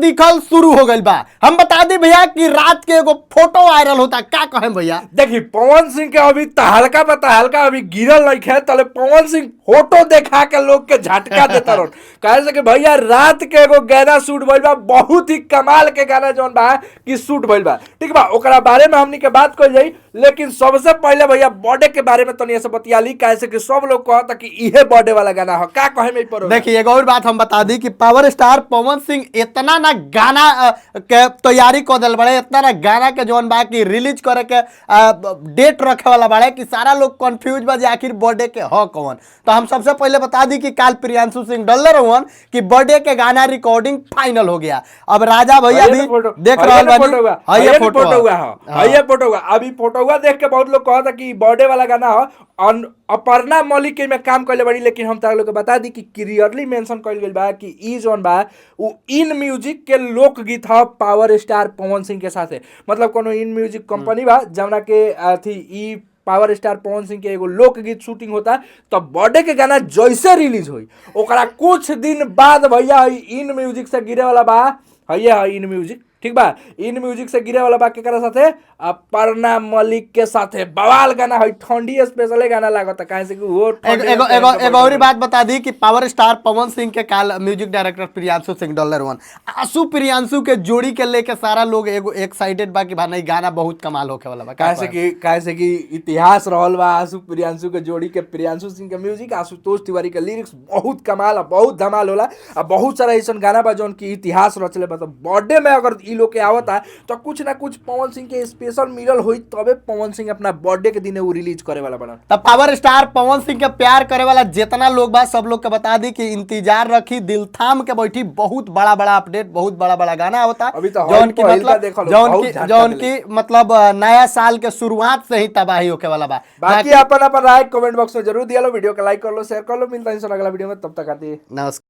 दिखल शुरू हो गइल बा। हम बता दी भैया कि रात के एगो फोटो वायरल होता, का कहें भैया? देखी, पवन सिंह के अभी तहलका पर तहलका अभी गिरल नहीं है, तले पवन सिंह फोटो देखा के लोग के झटका देता रहन। काहे से कि भैया, रात के एगो गाना शूट भइल बा, बहुत ही कमाल के गाना जौन बा कि शूट भइल बा। ठीक बा, ओकरा बारे में हमनी के बात कइल जाई, लेकिन सबसे पहले भैया बर्थडे के बारे में तनी से बतिया ली। काहे से कि सब लोग कहता कि इहे बर्थडे वाला गाना ह। का कहे में पर? देखिए, एगो और बात हम बता दी कि पावर स्टार पवन सिंह इतना ना गाना के तैयारी कर दिल बड़े, इतना ना गाना के जौन बा कि रिलीज करे के डेट रखे वाला बड़े कि सारा लोग कंफ्यूज बा जे आखिर बर्थडे के ह कौन। तो हम सबसे पहले बता दी कि काल प्रियांशु सिंह डलले रहन कि बर्थडे के गाना रिकॉर्डिंग फाइनल हो गया। अब राजा भैया भी देख रहल बानी, हइये फोटो फोटो हुआ ह, हइये फोटो हुआ। अभी फोटो हुआ देख के बहुत लोग कहता कि बर्थडे वाला गाना ह। अपर्णा मलिक के में काम कइले बाड़ी, लेकिन हम तारा लोग के बता दी कि क्लियरली मेंशन कइल गेल बा कि ई जोन बा उ इन म्यूजिक के लोकगीत ह, पावर स्टार पवन सिंह के साथे। मतलब कोनो इन म्यूजिक कंपनी बा जवना के अथी ई पावर स्टार पवन सिंह के एगो लोकगीत शूटिंग होता। तो बर्थडे के गाना जैसे रिलीज होई, ओकरा कुछ दिन बाद भैया इन म्यूजिक से गिरे वाला बा। हइये है इन म्यूजिक, ठीक बा? इन म्यूजिक से गिरे वाला बा। केकरा साथे? अपर्णा मलिक के साथे। बवाल गाना है, ठंडी स्पेशल गाना लागत, काहे से कि वो एगो एगो एगो एगो और बात बता दी कि पावर स्टार पवन सिंह के काल music director Priyanshu Singh dollar one. Ashu Priyanshu के जोड़ी के लेके सारा लोग एगो एक्साइटेड बा कि भाई नहीं, गाना बहुत कमाल होखे वाला बा। का काहे से कि इतिहास रहल बा आशु प्रियांशु के जोड़ी के। प्रियांशु सिंह के म्यूजिक, आशुतोष तिवारी के लिरिक्स बहुत कमाल आ बहुत धमाल होला। आ बहुत सारा ऐसन गाना बा जौन की इतिहास रचले बा। तो बर्थडे में अगर ई लोग के आवता तो कुछ ना कुछ पवन सिंह के स्पेशल मिलल होई, तबे पवन सिंह अपना बर्थडे के दिन उ रिलीज करे वाला बड़न। तब पावर स्टार पवन सिंह के प्यार करे वाला जितना लोग बा, सब लोग के बता दी कि इंतजार रखी, दिल थाम के बैठी, बहुत बड़ा बड़ा अपडेट, बहुत बड़ा बड़ा गाना होता। अभी तो जौन की पहिलका मतलब देखल हो, जौन बहुत की झटका जौन देले। की मतलब नया साल के शुरुआत से ही तबाही होके वाला बा। बाकी अपन अपन राय कमेंट बॉक्स में जरूर दिया लो, वीडियो को लाइक कर लो, शेयर कर लो। मिलता है अगला वीडियो में, तब तक आती नमस्कार।